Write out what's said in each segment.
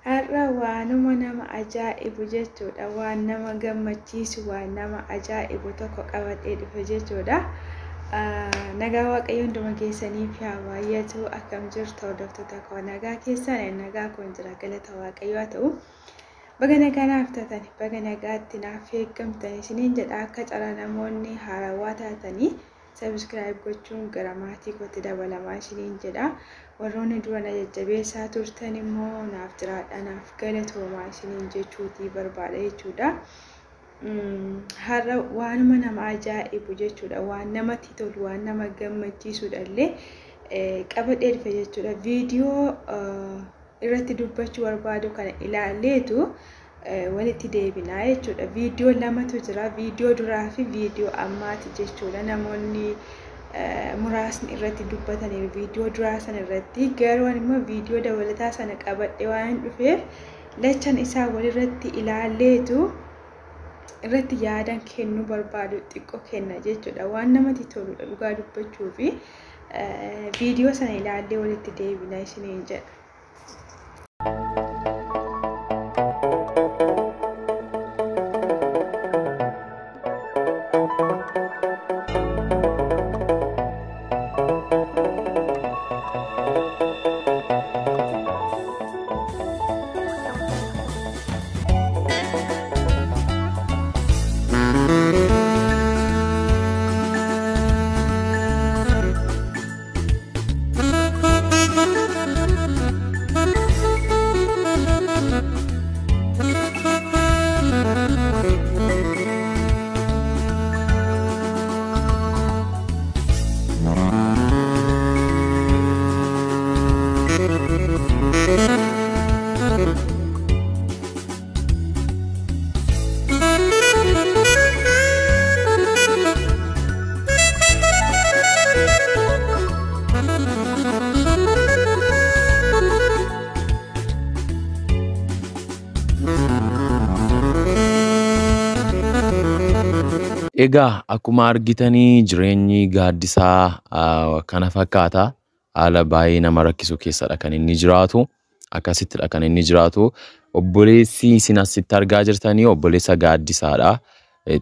Har'a waanuma nama ajaa'ibu jechuudha. Waan nama gammachiisu, waan nama ajaa'ibu tokko qabadhee dhufe jechuudha. Nagaa Waaqayyo hunduma keessaniif haa baay'atu. Akkam jirtu hordoftoota koo? Nagaa keessan? Nagaa kun jira, galata Waaqayyoo haa ta'u. Baga nagaa naaf taatan, baga nagaatti naaf eeggamtan isiniin jedha. Akka cara namoonni haarawaa taatanii subscribe gochuun gara maatii kootti dabalamaa isiniin jedha. Warroonni dura na jajjabeessaa turtan immoo naaf jiraadha, naaf galatoomaa isiniin jechuutii barbaada jechuudha. Har'a waanuma nama ajaa'ibu jechuudha. Waan namatti tolu, waan nama gammachiisudha illee qabadhee dhufe jechuudha. Viidiyoo irratti dubbachuu barbaadu kana ilaalleetu walitti deebinaa jechuudha. Viidiyoo lamatu jira. Viidiyoo duraa fi viidiyoo ammaati jechuudha. Namoonni muraasni irratti dubbataniiru viidiyoo duraa sana irratti. Garuu immoo viidiyoo dabalataa sana qabadhee waan dhufeef lachan isaa walirratti ilaalleetu irratti yaadan kennuu barbaadu xiqqoo kenna jechuudha. Waan namatti toludha dhugaa dubbachuu fi viidiyoo sana ilaallee walitti deebina isiniin jedha. Egaa akkuma argitanii jireenyi Gaaddisaa kana fakkaata. Haala baay'ee nama rakkisu keessadha kan inni jiraatu. Akkasittidha kan inni jiraatu. Obboleessi isin asitti argaa jirtanii obboleessa Gaaddisaadha.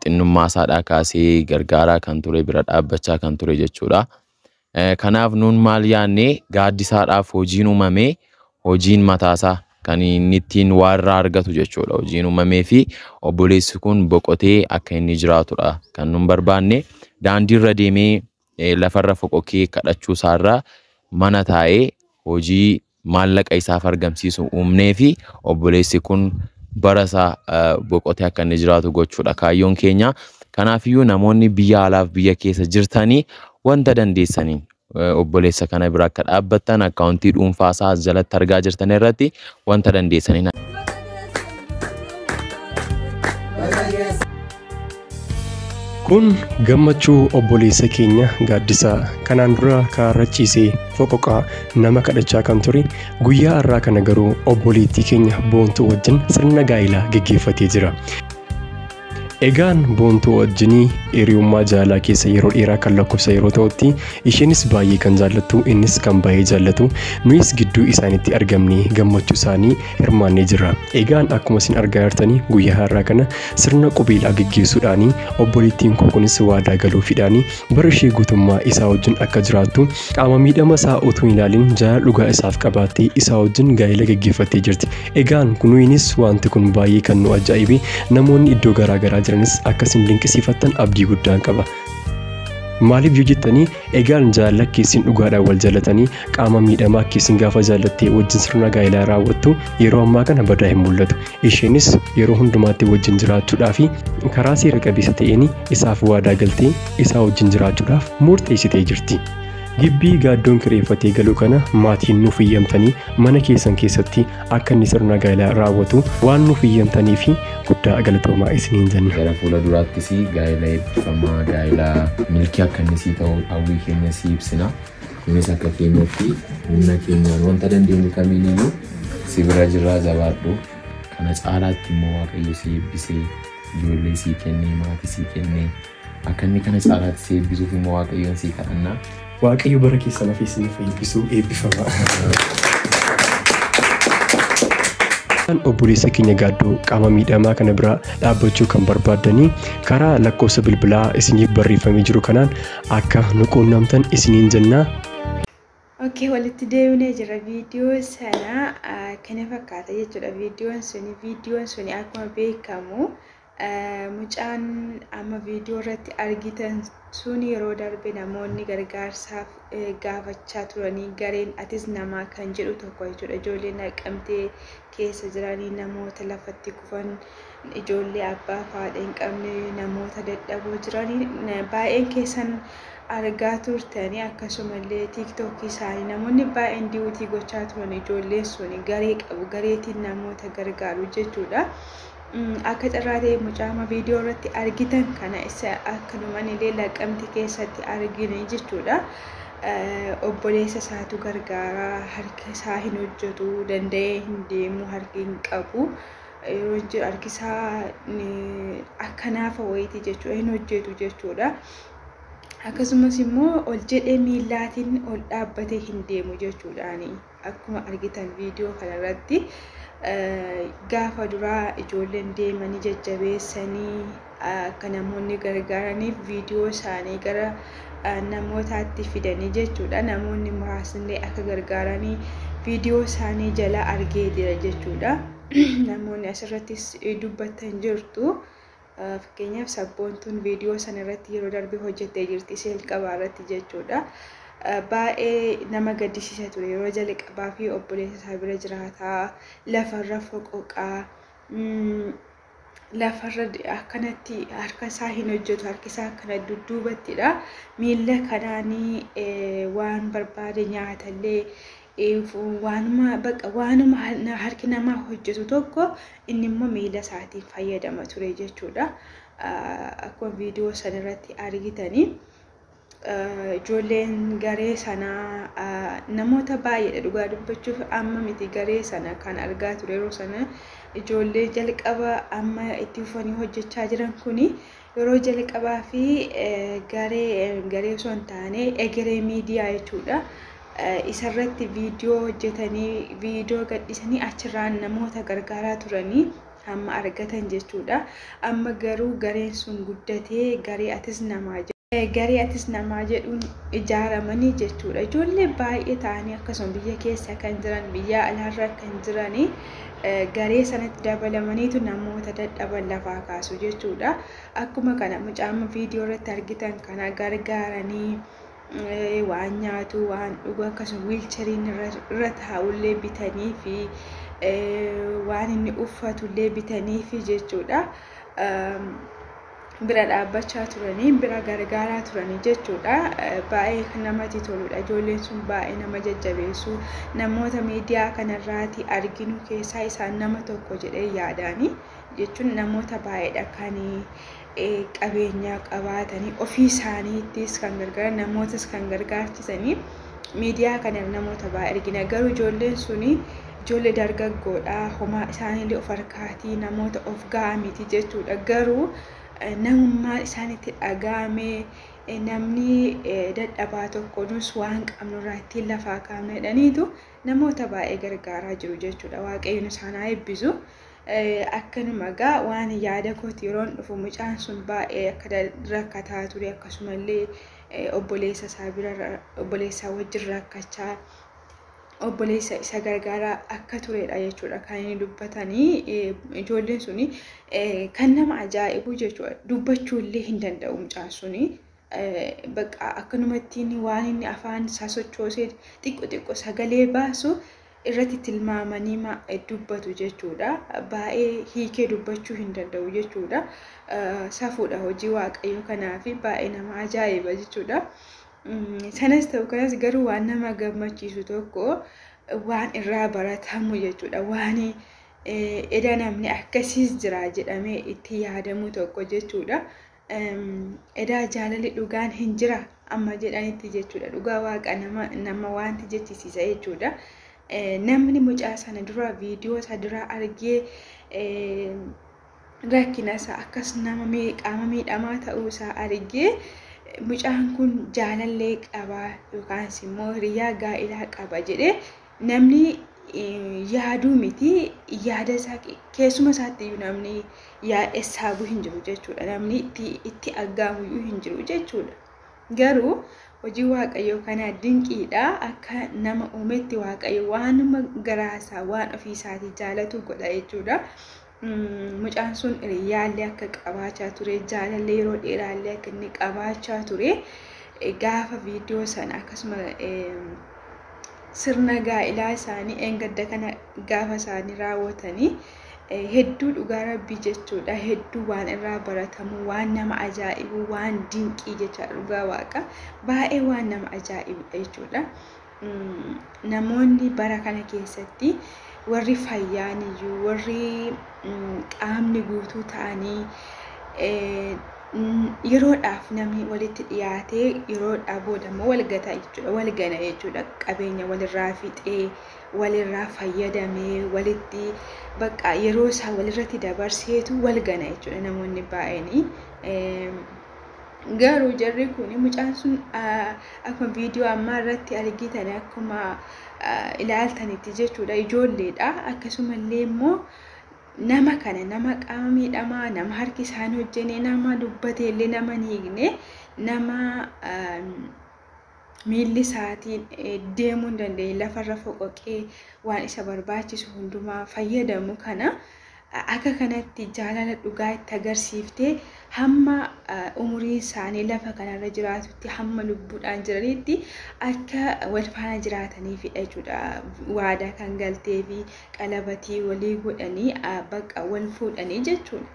Xinnummaa isaadhaa kaasee gargaaraa kan ture, bira dhaabbachaa kan ture jechuudha. Kanaaf nuun maal yaadne, Gaaddisaadhaaf hojiin uumamee, hojiin mataasaa kan inni ittiin waa irraa argatu jechuudha. Hojiin uumamee fi obboleessi kun boqotee akka inni jiraatudha kan nun barbaanne. Daandiirra deemee lafarra foqoqee kadhachuu isaarraa mana taa'ee hojii maallaqa isaaf argamsiisu uumnee fi obboleessi kun bara isaa boqotee akka inni jiraatu gochuudha kaayyoon keenya. Kanaafiyyuu namoonni biyya alaaf biyya keessa jirtanii wanta dandeessaniin obboleessa kana bira akka dhaabbattan akkaawuntii dhuunfaa isaa as jalatti argaa jirtan irratti wanta dandeessaniin. Kun gammachuu obboleessa keenya Gaaddisaa kanaan dura kaarra ciisee foqoqaa nama kadhachaa kan ture, guyyaa har'aa kana garuu obboleettii keenya Boontuu wajjin sirna gaa'ilaa geggeeffatee jira. Egaan Boontuu wajjinii hiriyummaa jaalalaa keessa yeroo dheeraa kan lakkoofsa yeroo ta'utti, isheenis baay'ee kan jaallattu, innis kan baay'ee jaallatu, nuyis gidduu isaaniitti argamnee gammachuu isaanii hirmaannee jirra. Egaan akkuma isin argaa jirtanii guyyaa har'aa kana sirna qubeelaa geggeessuudhaanii obboleettiin koo kunis waadaa galuufiidhaanii bara ishee guutummaa isaa wajjin akka jiraattu, qaama miidhama isaa utuu hin ilaalin jaalala dhugaa isaaf qabaattee isaa wajjin gaa'ela geggeeffattee jirti. Egaan nuyinis wanti kun baay'ee kan nu ajaa'ibe, namoonni iddoo garaa garaa jiranis akkasin dinqisiifattan abdii guddaan qaba. Maaliif yoo jettanii, egaan jaalala keessin dhugaadhaan wal jaallatanii qaama miidhamaa keessin gaafa jaallattee wajjin sirna gaa'elaa raawwattu yeroo ammaa kana badaa hin mul'atu. Isheenis yeroo hundumaatti wajjin jiraachuudhaa fi karaa seera qabeessa ta'een isaaf waadaa galtee isaa wajjin jiraachuudhaaf murteessitee jirti. Gibbii Gaaddoon kireeffatee galu kana maatiin nuuf iyyamtanii mana keessan keessatti akka inni sirna gaa'elaa raawwatu waan nuuf iyyamtanii fi guddaa galatoomaa isiniin jenna. Gara fuula duraattis gaa'ela eebbifamaa, gaa'ela milkii akka inni sii ta'u hawwii keenya sii ibsina. Kunis akka keenyatti humna keenyaan wanta dandeenyu kamiiniyyuu si bira jirraa, jabaadhu. Kana caalaatti immoo Waaqayyo si eebbisee, ijoollee sii kennee, maatii sii kennee, akka inni kana caalaatti si eebbisuuf immoo Waaqayyoon sii kadhannaa. Waaqayyo bara keessan hafe isiniif eebbisuu, eebbifama. Obboleessa keenya Gaaddoo qaama miidhamaa kana bira dhaabbachuu kan barbaaddanii karaa lakkoofsa bilbilaa isiniif barreeffamee jiru kanaan akka nu quunnamtan isiniin jenna. Okay, walitti deebinee jira. Viidiyoo sana kana fakkaata jechuudha. Viidiyoon suni akkuma beekamu mucaan amma viidiyoo irratti argitan sun yeroo darbe namoonni gargaarsaaf gaafachaa turanii gareen atis namaa kan jedhu tokko jechuudha. Ijoollee Naqamtee keessa jiranii, namoota lafatti kufan, ijoollee abbaa fi haadha hin qabne, namoota dadhaboo jiranii baay'een keessan argaa turtanii, akkasumallee TikTokii isaanii namoonni baay'een duet gochaa turan. Ijoolleen sun garee qabu, gareetiin namoota gargaaru jechuudha. Akka carraa ta'e mucaama viidiyoo irratti argitan kana isa akkanumaan illee Naqamte keessatti argine jechuudha. Obboleessa isaatu gargaaraa. Harka isaa hin hojjetu, danda'ee hin deemu, harki hin qabu. Yeroo jiru harki isaa akka naafa wayiiti jechuudha, hin hojjetu jechuudha. Akkasumas immoo ol jedhee miillaatiin ol dhaabbatee hin deemu jechuudhaani. Akkuma argitan viidiyoo kanarratti gaafa duraa ijoolleen deemanii jajjabeessanii akka namoonni gargaaraniif viidiyoo isaanii gara namootaatti fidanii jechuudha. Namoonni muraasni akka gargaaranii viidiyoo isaanii jala argee jira jechuudha. Namoonni asirrattis dubbattan jirtu. Fakkeenyaaf, Sabboontuun viidiyoo sana irratti yeroo darbe hojjettee jirti, ishee jalqabaa irratti jechuudha. Baay'ee nama gaddisiisa ture. Yeroo jalqabaa fi obboleessa isaa bira jiraataa, lafarra foqoqaa, lafarra akkanatti, harka isaa hin hojjetu, harki isaa akkana dudduubattidha. Miilla kanaanii waan barbaade nyaatallee, waanuma bakka waanuma harki namaa hojjetu tokko inni immoo miila isaatiin fayyadama ture jechuudha. Akkuma viidiyoo sanarratti argitanii, ijoolleen garee sanaa namoota baay'eedha. Dhugaa dubbachuuf, amma miti garee sana kan argaa ture. Yeroo sana ijoollee jalqaba amma itti fufanii hojjechaa jiran kuni yeroo jalqabaa fi garee osoo hin taane Egeree Miidiyaa jechuudha. Isarratti viidiyoo hojjetanii, viidiyoo gadhiisanii, achirraan namoota gargaaraa turanii hamma argatan jechuudha. Amma garuu gareen sun guddatee garee atis namaa jedhuun ijaaramanii jechuudha. Ijoollee baay'ee ta'anii, akkasuma biyya keessa kan jiran, biyya alaarra kan jiranii garee sanatti dabalamaniitu namoota dadhaban lafaa kaasu jechuudha. Akkuma kana mucaama viidiyoo irratti argitan kana gargaaranii, waan nyaatu, waan dhugu, akkasuma wheelchairiin irra taa'ullee bitanii fi waan inni uffatullee bitanii fi jechuudha. Bira dhaabbachaa turanii, bira gargaaraa turanii jechuudha. Baay'ee kan namatti toludha. Ijoolleen sun baay'ee nama jajjabeessu. Namoota miidiyaa kanarraati arginu keessaa isaan nama tokko jedhee yaadaani. Jechuun namoota baay'eedha kan qabeenya qabaatanii ofii isaaniittis kan gargaaran, namootas kan gargaarchisanii, miidiyaa kana namoota baay'ee argina. Garuu ijoolleen suni ijoollee dargaggoodha. Homaa isaaniillee of harkaatii namoota of gahaa miti jechuudha. Garuu namummaan isaanitti dhaga'amee, namni dadhabaa tokko nus waan qabnurraa ittiin lafaa kaafna jedhaniitu namoota baay'ee gargaaraa jiru jechuudha. Waaqayyoon isaan haa eebbisu. Akkanuma egaa waan yaada kooti yeroon dhufu, mucaan sun baay'ee akka rakkataa ture, akkasumallee obboleessa isaa bira, obboleessa wajjin rakkachaa, obboleessa isa gargaaraa akka turedha jechuudha kan inni dubbatanii. Ijoolleen suni kan nama ajaa'ibu jechuudha, dubbachuu illee hin danda'u mucaan suni. Bakka akkanumattiin waan inni afaan isaa sochoosee xiqqo xiqqo sagalee baasu irratti tilmaamanii dubbatu jechuudha. Baay'ee hiikee dubbachuu hin danda'u jechuudha. Safuudha hojii Waaqayyoo kanaaf, baay'ee nama ajaa'iba jechuudha. Sanas ta'u kanas garuu waan nama gammachiisu tokko, waan irraa baratamu jechuudha. Waan eda namni akkasiis jira jedhamee itti yaadamu tokko jechuudha. Edaa jaalalli dhugaan hin jira amma jedhanitti jechuudha. Dhugaa Waaqa nama wanti jechisiisa jechuudha. Namni mucaa sana dura viidiyoo isa dura argee rakkina isaa, akkas nama qaama miidhamaa ta'uu isaa argee, mucaan kun jaalallee qaba yookaan immoo hiriyaa gaa'ilaa qaba jedhee namni Yaaduu miti, yaada isaa keessuma isaatti iyyuu namni yaadessaabu hin jiru jechuudha. Namni itti aggaamuyyuu hin jiru jechuudha. Garuu hojii Waaqayyoo kana dinqiidha. Akka nama uumetti Waaqayyo waanuma garaasaa waan ofii isaatii jaalatu godha jechuudha. Mucaan sun hiriyyaallee akka qabaachaa ture, jaalallee yeroo dheeraallee akka inni qabaachaa ture gaafa viidiyoo sana akkasuma sirna gaa'ilaa isaanii eengadda kana gaafa isaanii raawwatanii hedduu dhugaa rabbii jechuudha. Hedduu waan irraa baratamu, waan nama ajaa'ibu, waan dinqii jecha dhugaa waaqa baay'ee waan nama ajaa'ibudha jechuudha. Namoonni bara kana keessatti warri fayyaan iyyuu warri qaamni guutuu ta'anii yeroodhaaf namni walitti dhiyaatee yeroodhaa booda immoo wal gata jechuudha, wal gana jechuudha. Qabeenya walirraa fixee, walirraa fayyadamee, walitti bakka yeroo isaa walirratti dabarseetu wal gana jechuudha namoonni baay'een. Garuu jarri kun mucaan sun akkuma viidiyoo ammaa irratti argitan, akkuma ilaaltanitti jechuudha, ijoolleedha. Akkasumallee immoo nama kana nama qaama miidhamaa, nama harki isaan hojjenne, nama dubbatee illee nama hin hiikne, nama miilli isaatiin deemuu hin dandeenye, lafarra foqoqee waan isa barbaachisu hundumaa fayyadamu kana akka kanatti jaalala dhugaa itti agarsiiftee hamma umuriin isaanii lafa kanarra jiraatutti, hamma lubbuudhaan jiranitti akka wal faana jiraataniifidha jechuudha. Waadaa kan galtee fi qalabatii walii godhanii bakka wal fuudhanii jechuudha.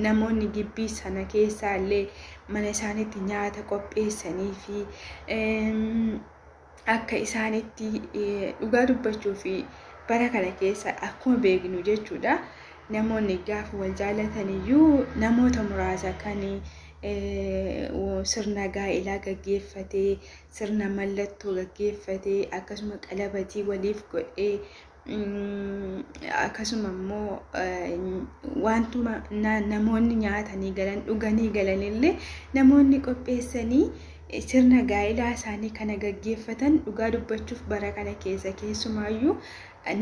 Namoonni gibbii sana keessaa illee mana isaaniitti nyaata qopheessanii fi akka isaanitti dhugaa dubbachuu fi bara kana keessa akkuma beeknu jechuudha. Namoonni gaafa wal jaalatan iyyuu namoota muraasa kan sirna gaa'ilaa gaggeeffatee, sirna mallattoo gaggeeffatee, akkasuma qalabatii waliif godhee, akkasuma immoo wantuma namoonni nyaatanii galan, dhuganii galanillee namoonni qopheessanii sirna gaa'ilaa isaanii kana gaggeeffatan dhugaa dubbachuuf bara kana keessa keessumaayyuu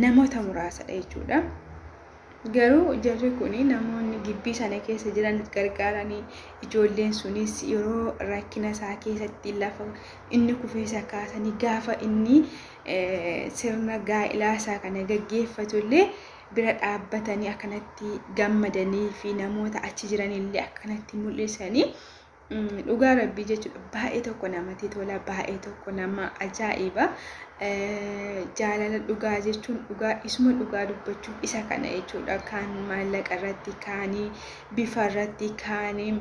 namoota muraasadha jechuudha. Garuu jarri kun namoonni gibbii sana keessa jiran gargaaranii, ijoolleen sunis yeroo rakkina isaa keessatti lafa inni kufee isa kaasanii, gaafa inni sirna gaa'ilaa isaa kana gaggeeffatu illee bira dhaabbatanii akkanatti gammadanii fi namoota achi jiranillee akkanatti mul'isanii dhugaa rabbii jechuudha. Baay'ee tokko namatti tola, baay'ee tokko nama ajaa'iba. Jaalala dhugaa jechuun dhugaa isuma dhugaa dubbachuuf isa kana jechuudha. Kaan maallaqa irratti, kaanii bifa irratti, kaanii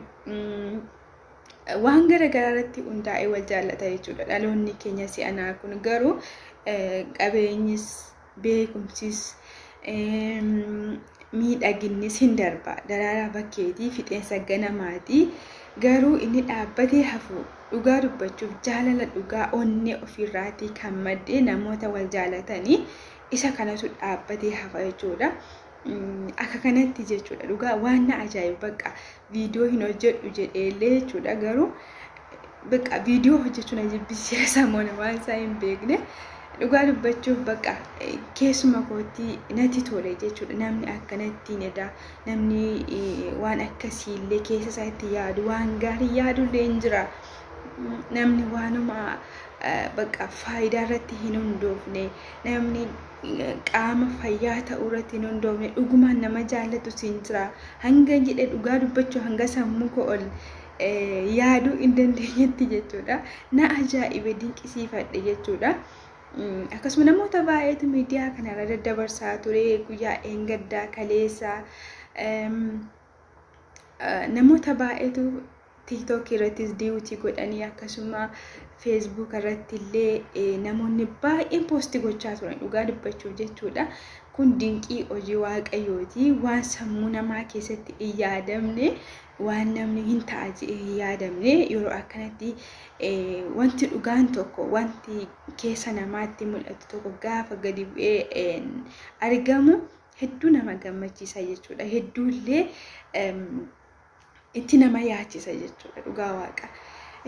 waan garaagaraa irratti hundaa'ee wal jaallata jechuudha. Dhaloonni keenya si'anaa kun garuu qabeenyis, beekumsis, miidhaginnis hin darba. Daraaraa bakkeetii fixeensa ganamaatii. Garuu inni dhaabbatee hafu dhugaa dubbachuuf jaalala dhugaa onnee ofiirraatii kan maddee namoota wal jaalatanii isa kanatu dhaabbatee hafa jechuudha. Akka kanatti jechuudha, dhugaa waan na ajaa'ibu bakka viidiyoo hin hojjedhu jedheellee jechuudha. Garuu bakka viidiyoo hojjechuu na jibbisiisa sammuu waan isaa hin beekne. Dhugaa dubbachuuf bakka keessuma kootti natti tole jechuudha. Namni akkanatti ni namni waan akkasiillee keessa isaatti yaadu, waan gaarii yaadullee hin jira. Namni waanuma bakka faayidaa irratti hin hundoofne, namni qaama fayyaa ta'uu irratti hin hundoofne dhugumaan nama jaallatu siin jira. Hanga jedhe dhugaa dubbachuu hanga sammuu koo ol yaaduu hin dandeenyetti jechuudha. Na ajaa'ibe, dinqisiifadhe jechuudha. Akkasuma namoota baay'eetu miidiyaa kanarra daddabarsaa ture guyyaa eengaddaa kaleessa. Namoota baay'eetu TikTok irrattis duet godhanii, akkasuma Facebook irratti illee namoonni baay'een post gochaa turan dhugaa dubbachuuf jechuudha. Kun dinqii hojii waaqayyooti. Waan sammuu namaa keessatti hin yaadamne, waan namni hin ta'a jedhee hin yaadamne, yeroo akkanatti wanti dhugaan tokko, wanti keessa namaatti mul'atu tokko gaafa gadi bu'ee argamu hedduu nama gammachiisa jechuudha. Hedduu illee itti nama yaachisa jechuudha dhugaa waaqa.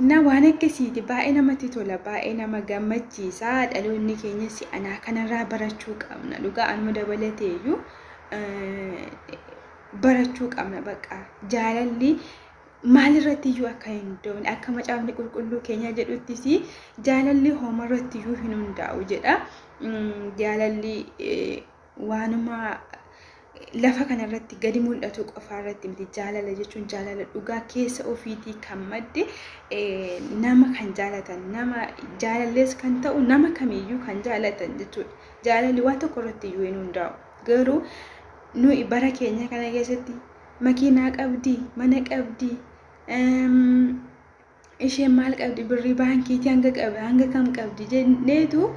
Innaa waan akkasiiti baay'ee namatti tola, baay'ee nama gammachiisa. Dhaloonni keenyas anaa kanarraa barachuu qabna. Dhugaa anuma dabalateeyyuu barachuu qabna bakka jaalalli maalirratti iyyuu akka hin hundoofne akka macaafni qulqulluu keenya jedhuttis jaalalli homarratti iyyuu hin hundaa'u jedha. Jaalalli waanuma lafa kanarratti gadi mul'atu qofaarratti miti. Jaalala jechuun jaalala dhugaa keessa ofiitii kan madde nama kan jaalatan nama jaalallees kan ta'u nama kamiyyuu kan jaalatan jechuudha. Jaalalli waan tokko irratti iyyuu hin hundaa'u. Garuu nuyi bara keenya kana keessatti makiinaa qabdii, mana qabdii, isheen maal qabdi, birrii baankiitii hanga qabdi, hanga kam qabdi jenneetu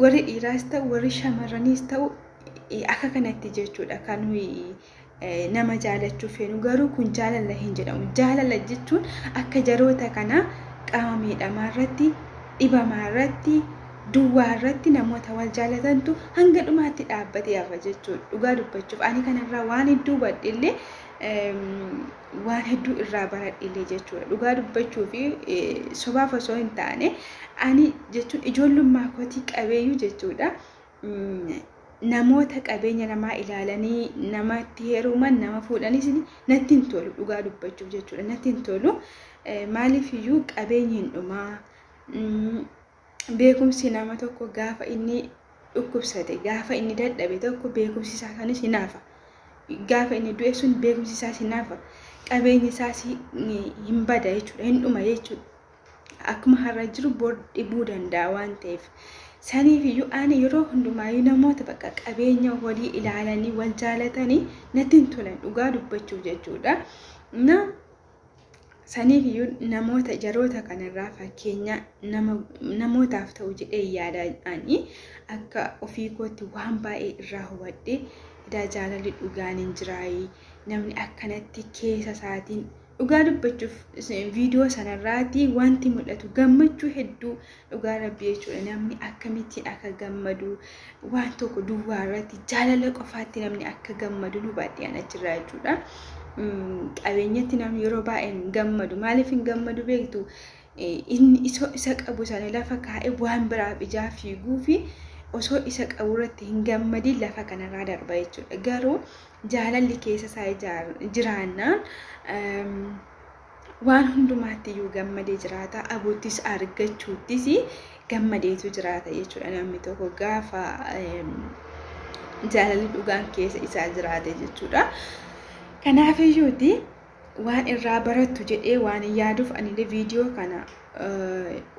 warri dhiiraas ta'u warri shamarraniis ta'u akka kanatti jechuudha kan nuyi nama jaalachuu feenu. Garuu kun jaalala hin jedhamu. Jaalala jechuun akka jaroota kana qaama miidhamaa irratti, dhibamaa irratti, duwwaa irratti namoota wal jaalatantu hanga dhumaatti dhaabbatee hafa jechuudha. Dhugaa dubbachuuf ani kanarraa waan hedduu hubadhe waan hedduu irraa baradhe jechuudha. Dhugaa dubbachuu fi sobaaf osoo hin taane ani jechuun ijoollummaa kootii qabeeyyuu jechuudha. Namoota qabeenya namaa ilaalanii namatti heeruman nama fuudhanis natti hin tolu dhugaa dubbachuuf jechuudha. Natti hin tolu. Maaliif iyyuu qabeenyi hin dhumaa. Beekumsi nama tokko gaafa inni dhukkubsate, gaafa inni dadhabe tokko beekumsi isaa sanis hin hafa. Gaafa inni du'e sun beekumsi isaas hin hafa. Qabeenyi isaas hin bada jechuudha, hin dhuma jechuudha. Akkuma har'a jiru bor dhibuu danda'a waan ta'eef. Saniif iyyuu ani yeroo hundumaayyuu namoota bakka qabeenya walii ilaalanii wal jaalatanii natti hin tolan dhugaa dubbachuuf jechuudha. Saniif iyyuu namoota jaroota kanarraa fakkeenya namootaaf ta'u jedhee yaada ani akka ofii kootti waan baay'ee irraa hubadhe. Edaa jaalalli dhugaan hin jiraayi namni akkanatti keessa isaatiin dhugaa dubbachuuf viidiyoo sanarraati wanti mul'atu gammachuu hedduu dhugaa rabbii jechuudha. Namni akkamittiin akka gammadu waan tokko duwwaa irratti jaalala qofaatti namni akka gammadu nu hubadhe an achirraa jechuudha. Qabeenyatti namni yeroo baay'ee hin gammadu. Maaliif hin gammadu beektu? Inni isa qabu sana lafa kaa'ee waan biraaf ijaa fiiguu fi osoo isa qabu irratti hin gammadin lafa kanarraa darba jechuudha. Garuu jaalalli keessa isaa jiraannaan waan hundumaatti iyyuu gammadee jiraata. Abuuttis argachuuttis gammadeetu jiraata jechuudha namni tokko gaafa jaalalli dhugaan keessa isaa jiraate jechuudha. Kanaaf iyyuuti waan irraa barattu jedhee waan yaaduuf anillee viidiyoo kana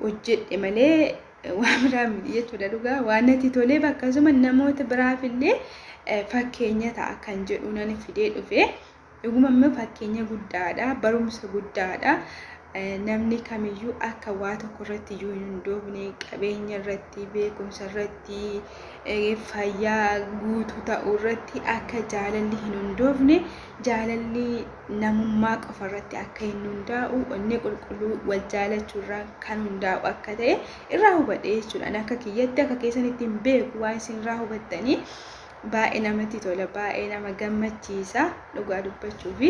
hojjedhe malee waan biraa miti jechuudha. Dhugaa waan natti toleef akkasuma namoota biraaf illee fakkeenya ta'a kan jedhu nan fidee dhufe. Dhuguma immoo fakkeenya guddaadha, barumsa guddaadha. Namni kamiyyuu akka waa tokko irratti iyyuu hin hundoofne, qabeenya irratti, beekumsa irratti, fayyaa guutuu ta'uu irratti akka jaalalli hin hundoofne, jaalalli namummaa qofa irratti akka hin hundaa'u, onnee qulqulluu wal jaalachuu irraa kan hundaa'u akka ta'e irraa hubadhe jechuudha. Ani akka kiyyatti akka keessanitti hin beeku waan isin irraa hubattanii. Baay'ee namatti tola, baay'ee nama gammachiisa dhugaa dubbachuu fi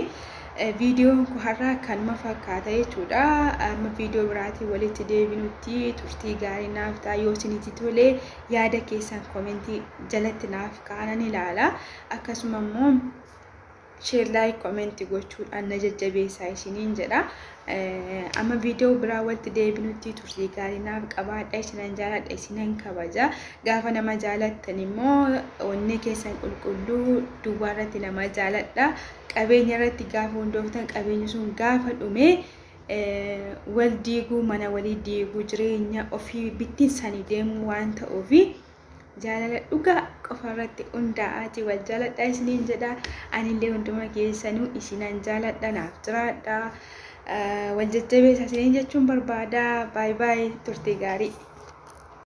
viidiyoon kun har'aa kanuma fakkaata jechuudha. Amma viidiyoo biraatiin walitti deebinutti turtii gaarii naaf ta'a. Yoo isinitti tole yaada keessan koomentii jalatti naaf kaa'an ilaala. Akkasuma immoo share, like, koomentii gochuudhaan na jajjabeessaa isiniin jedha. Amma viidiyoo biraa walitti deebinutti turtii gaarii naaf qabaadha. Isinan jaaladha, isinan kabaja. Gaafa nama jaalattan immoo onnee keessan qulqulluu duwwaa irratti nama jaaladha. Qabeenya irratti gaafa hundooftan qabeenyi sun gaafa dhume wal diiguu, mana walii diiguu, jireenya ofii bittinsanii deemuu waan ta'uufi jaalala dhugaa qofa irratti hundaa'aati wal jaaladha isiniin jedha. Anillee hunduma keessanuu isinan jaaladha, naaf jiraadha. Wal jajjabeessa isiniin jechuun barbaada. Baay'ee baay'ee turtii gaarii.